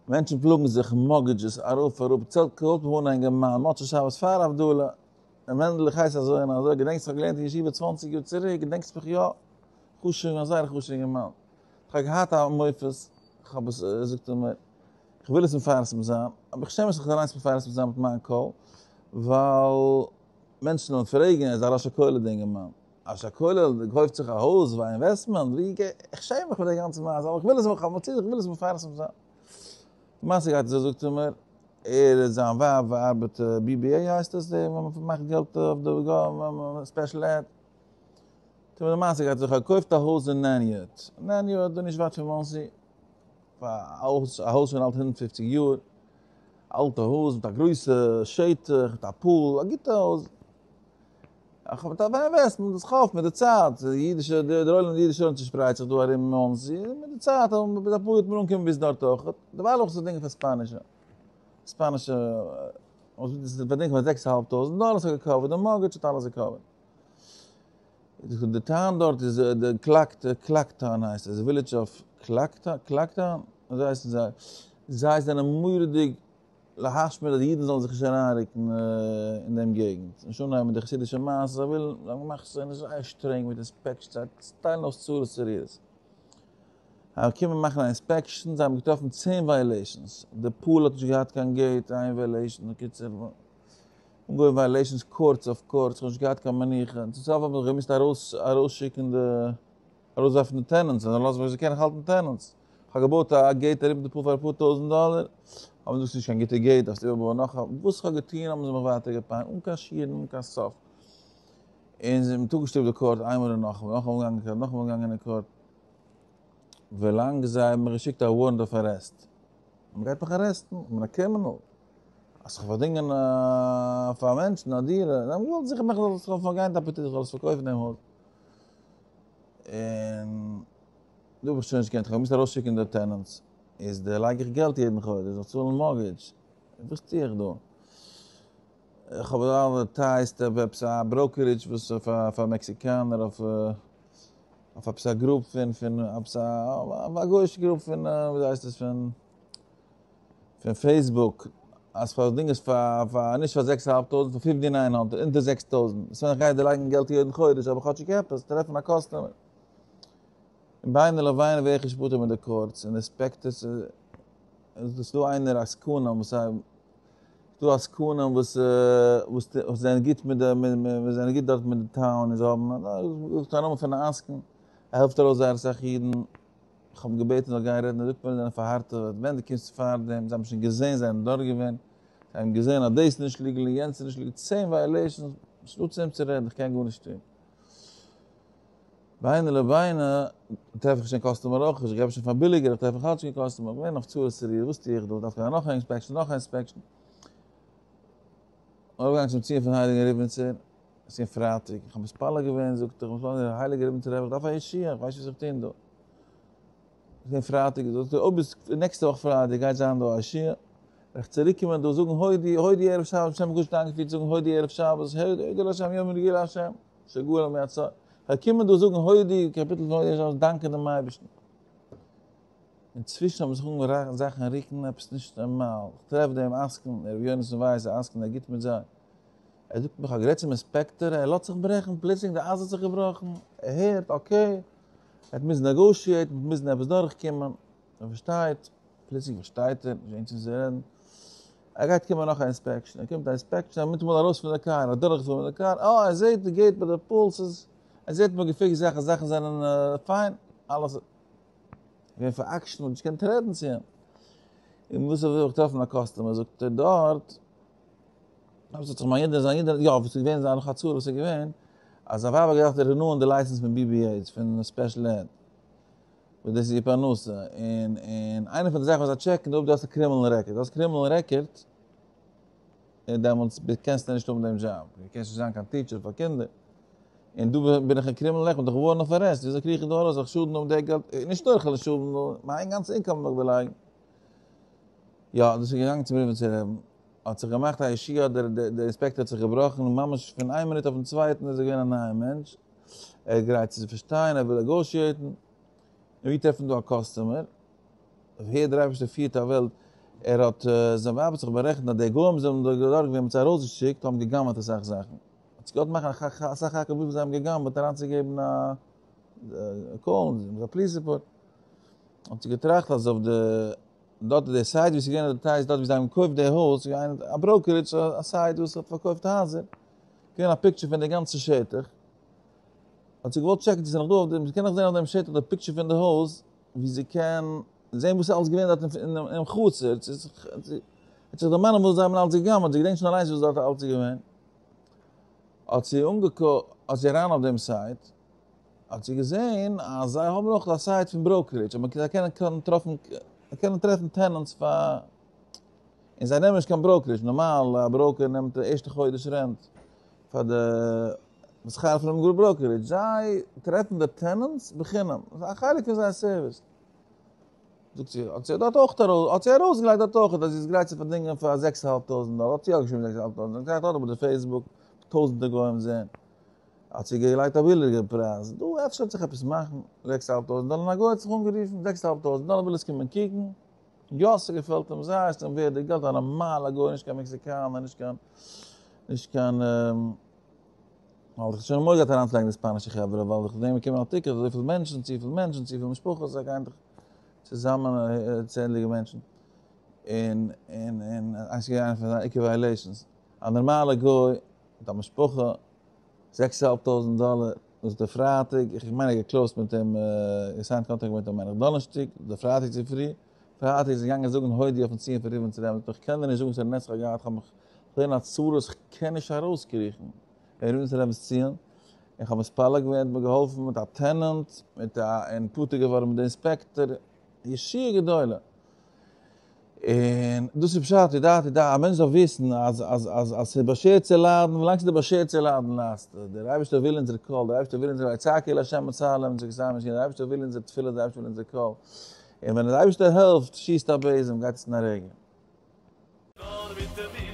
מענטשן פלאגן זיך, mortgages, ארויף אראפ, צעלט קאלט מיך אן א אינגערמאן, מוצאי שבת פאר הבדלה, ר' מענדל איך הייס אזוי און אזוי, געדענקסט איך האב געלערנט אין ישיבה 20 יאר צוריק, געדענקסט מיך יא? חשוב, א זייער חשוב'ער אינגערמאן. איך האב געהאט א מופת, איך האב עס, זאגט ער מיר, איך וויל עס מפרסם זיין, אבער איך שעם זיך אליינס מפרסם זיין מיט מיין קול, ווייל מענטשן וועלן פרעגן, ער איז א ראש הכולל די אינגערמאן. א ראש הכולל קויפט זיך א הויז פאר investment, ווי איך שעם מיך מיט די גאנצע מעשה, אבער איך וויל עס, איך האב מציאות, איך וויל עס מפרסם זיין. די מעשה גייט אזוי, זאגט ער מיר, ער, זיין ווייב ארבעט BBA הייסט עס, די ווען מען מאכט געלט אויף די special ed. די מעשה גייט אזוי, איך האב געקויפט א הויז אין Nanuet, Nanuet דא נישט ווייט פון מאנסי, א הויז פון אלט 150 יאר, אלטע הויז מיט א גרויסע שטח, מיט א pool, א גוטע הויז. איך האב מיט א investment, דאס כ'האף מיט די צייט, די אידישע, דער עולם, די אידישע עולם צושפרייט זיך דא ארום מאנסי, מיט די צייט, ביז אפאר יאר וועט מען אנקומען ביז דארט אויך. דערווייל האב איך עס פארדינגען פאר ספאנישע, ספאנישע, פארדינגען פאר 6500 דאלער, ס'האט גע cover ט די mortgage, האט אלעס גע cover ט. די town דארט איז די Clacton הייסט עס, Village of Clacton, אזוי הייסן זיי, זיי זענען מורא'דיג להשמיד אז די אידן זאלן זיך נישט אריינרוקן אין דעם געגנט, נישט אנהייבן מיט די חסידישע מעשה, זיי ווילן, זיי האבן געמאכט, זיי זענען זייער שטרענג מיט inspections, זיי טיילן אויס צרות צרורות. זיי קומען מאכן א inspection, זיי האבן געטראפן 10 violations, די pool האט נישט געהאט קיין gate, איין violation, בקיצור, אנגעהויבן violations courts אויף courts, כ'האב נישט געהאט קיין מנוחה, און צום סוף האב איך געמוזט ארויס ארויסשיקן די, ארויסווארפן די tenants, זיי זאלן לאזן ווי זיי קענען האלטן tenants. כ'האב געבויט א gate ארום די pool פאר אפאר טויזנט דאלער, האבן זיי געזאגט ס'איז נישט קיין גוטע gate, דארפסט איבערבויען נאך א, וואס כ'האב געטון האבן זיי מיך ווייטער געפייניגט, אן קיין שיעור און אן קיין סוף. און זיי האבן אפגעשטופט די court איינמאל און נאכאמאל, נאכאמאל געגאנגען אין court, נאכאמאל געגאנגען אין court, ווילאנג זיי האבן מיר געשיקט א warrant of arrest. מ'גייט מיך ארעסטן, כ'בין א criminal. אז כ'האב פארדינגען פאר מענטשן א דירה, זיי האבן געוואלט זיכער מאכן אז כ'זאל פארגיין די אפעטיט, איך זאל עס פארקויפן דעם הויז. און דא האב איך שוין נישט געקענט, כ'האב געמוזט ארויסשיקן די tenants. איז דערלייג איך געלט יעדן חודש, זאל צאלן mortgage. וואס טו איך דא? איך האב advertised אויף עפעס א brokerage וואס פאר מעקסיקאנער אויף אויף עפעס א group פון פון עפעס א גוי'אישע group פון ווי הייסט עס פון פון Facebook אז פארדינג עס פאר פאר נישט פאר 6500 פאר 5900 אונטער 6000 סאו איך גיי דערלייגן געלט יעדן חודש אבער כאטשיג עפעס טרעפן א customer. און ביינער לביינער ווער איך נישט פטור מיט די courts און inspectors. איז דא איינער עסקנים וואס דא עסקנים וואס וואס זענען גוט מיט די וואס זענען גוט דארט מיט די town און זיי האבן א נאמען פון א עסקן, ער העלפט ארויס זייער אסאך אידן, איך האב אים געבעטן זאל גיין רעדן, ער זאגט מיר זיי זענען פארהארטעוועט, ווען דו קומסט פאר דעם, זיי האבן שוין געזען, זיי זענען דארט געווען, זיי האבן געזען אז דאס איז נישט legal און יענץ איז נישט legal, 10 violations, נישטא צו אים צו רעדן, איך קען גארנישט טון. ביני לביני טרעף איך שוין customer אויך נישט, איך געב שוין פאר ביליגער, איך טרעף נאך אלץ נישט קיין customer, איך בין אויף צרות צרורות, וואס טו איך דא, דארף גיין נאך א inspection, נאך א inspection. ארויפגעגאנגען צום ציון פון הייליגן ריבניצער, עס איז געווען פרייטאג, איך האב מתפלל געווען, זאגט ער, איך האב מתפלל געווען, הייליגער ריבניצער רבי, איך דארף א ישועה, איך ווייס נישט וואס איך טון דא. עס איז געווען פרייטאג, זאגט ער, אויב איז נעקסטע וואך פרייטאג גייט זיין דא א ישועה, וועל איך צוריק קומען דא זאגן הודי, הודי ערב שבת, בשם גוט איינגעפירט זאגן הודי ערב שבת, הודי להשם יום רגיל להשם, שגאל מיצר. כ'וועל קומען דא זאגן הודי, קאפיטל פון הודי ערב שבת, דאנקען דעם אייבערשטן. אינצווישן האבן זיך אנגעהויבן זאכן רוקן עפעס נישט נארמאל, איך טרעף דעם עסקן, ר' יונתן ווייס, א עסקן, ער גוט מיט זיי. ער זאגט מיר, כ'האב גערעדט צום inspector, ער לאזט זיך ברעכן, פלוצלינג די אייז האט זיך געבראכן, ער הערט, okay, ער האט מוזן negotiate ן, מ'האט מוזן עפעס דורכקומען, ער פארשטייט, פלוצלינג פארשטייט ער, נישט וועם צו רעדן, ער גייט קומען נאך א inspection, ער קומט א inspection, ער מיטאמאל ארויס פון די קאר, ער האט דורכגעפארן מיט די קאר, אה, ער זעט די gate ביי די pool, ס'איז, ער זעט מ'האט געפיקסט זאכן, זאכן זענען פיין, אלעס. געווען פאר'עקשנ'ט, מ'האט נישט געקענט רעדן צו אים. און וואס האב איך געטראפן א customer, זאגט ער דארט, דארט האט זיך מיין יעדער זיין יעדער, יא, וואס איז געווען זיין נאך א צרה וואס איז געווען, אז זיין ווייב האט געדארפט renew ען די license פון BBA, פון special ed, וואס דאס איז איר פרנסה, און און איינע פון די זאכן וואס זיי טשעקן אויב דו האסט א criminal record, דו האסט criminal record, און דעמאלטס קענסטו נישט האבן דעם דזשאב, דו קענסט נישט זיין קיין teacher פאר קינדער, און דא בין איך א criminal record, איך ווארן אויף arrest, וויאזוי קריך איך דא ארויס, איך שאדן האבן די געלט, נישט נאר איך וועל שאדן, נאר מיין גאנצע income וועל איך דערלייגן. יא, דאס איז געגאנגען צום ריבניצער רבי'ן, האט זיך געמאכט א ישועה, דער דער inspector האט זיך געבראכן, ממש פון איין מינוט אויפן צווייטן איז ער געווען א נייער מענטש, ער איז גרייט צו פארשטיין, ער וויל negotiate ן, און ווי טרעפט מען דא א customer? ווער דער אייבערשטער פירט א וועלט. ער האט, זיין ווייב האט זיך בארעכנט אז די גוים זענען דארט געווען, מ'האט זיי ארויסגעשיקט, האבן גע'גנב'עט אסאך זאכן. האט זי געוואלט מאכן א סך הכל וויפיל זיי האבן גע'גנב'עט אריינצוגעבן א call, א police report. האט זי געטראכט אז אויף די, דארט איז די site ווי ס'איז געווען די דארט ווי זיי האבן געקויפט די הויז, איז געווען א brokerage, א site וואס האט פארקויפט הייזער, געווען א picture פון די גאנצע שטח. האט זי געוואלט טשעקן צו ס'איז נאך דא אויף דעם, זי קען נאך זען אויף דעם שטח די picture פון די הויז, ווי זי קען זען וואס איז אלס געווען דארט אינעם חצר, זי האט זיך דערמאנען וואס זיי האבן אלס געגנב'ט, זי געדענקט שוין אליינס וואס דארט אלס איז געווען. האט זי אנגעקו, האט זי אריין אויף דעם site, האט זי געזען אז זיי האבן אויך א site פון brokerage, אז זיי קענען טרעפן, קענען טרעפן tenants פאר, און זיי נעמען נישט קיין brokerage, נארמאל א broker נעמט די ערשטע חודש rent פאר די שכר פונעם brokerage, זיי טרעפן די tenants בחינם, דאס איז א חלק פון זייער service. זאגט זי, האט זי דארט אויך ארויס, האט זי ארויסגעלייגט דארט אויך אז זי איז גרייט צו פארדינגען פאר זעקס אהאלב טויזנט דאלער, האט זי יא געשריבן זעקס אהאלב טויזנט, זי האט געלייגט אויך אויף די Facebook, טויזנטער גוים זעהן, האט זי געלייגט א ביליגער פרייז, דא אפשר וועט זיך עפעס מאכן, זעקס אהאלב טויזנט דאלער, און א גוי האט זיך אנגערופן, זעקס אהאלב טויזנט דאלער וויל עס קומען קוקן, יא ס'געפעלט אים זייער, ס'איז אים ווערד די געלט, א נארמאלע גוי, נישט קיין מעקסיקאנער, נישט קיין, נישט קיין. ווייל איך האב שוין אמאל געהאט אריינצולייגן די ספאנישע חברה, ווייל איך דעם באקומען א ticket, אזויפיל מענטשן, צופיל מענטשן, צופיל משפחות, זיי גייען דאך צוזאמען צענדליגע מענטשן. און, און, און, איינס איז געווען איינע פון זיינע עיקר violations. א נארמאלע גוי, מיט א משפחה, זעקס אהאלב טויזנט דאלער, דאס איז די פרייטאג, איך מיין איך געקלאוזט מיט אים, געסיינט קאנטראקט מיט אים מיין איך דאנערשטאג, די פרייטאג צופרי, פרייטאג איז ער געגאנגען זאגן הודי אויפן ציון פון ריבניצער רבי, איך קען דיר נישט זאגן וואס פאר א נס איך האב געהאט, איך האב מיך געווען א צרה וואס איך קען נישט ארויסקריכן, אין ריבניצער רבינ'ס ציון, איך האב מתפלל געווען, האט מיר געהאלפן מיט א tenant, מיט א, און פטור געווארן מיט די inspector, ישועה גדולה. און דאס איז פשט, ידעתי דע, א מענטש דארף וויסן אז אז אז אז ס'איז באשערט צו ליידן, ווילאנג ס'איז דיר באשערט צו ליידן ליידסטו, דער אייבערשטער וויל אונזער קול, דער אייבערשטער וויל אונזער ויצעקו אל ה' מצער דער אייבערשטער וויל אונזער תפילה, דער אייבערשטער וויל אונזער קול, און ווען דער אייבערשטער העלפט, שיסט א בעזעם, גייט עס אין א רגע. נאר מיט די.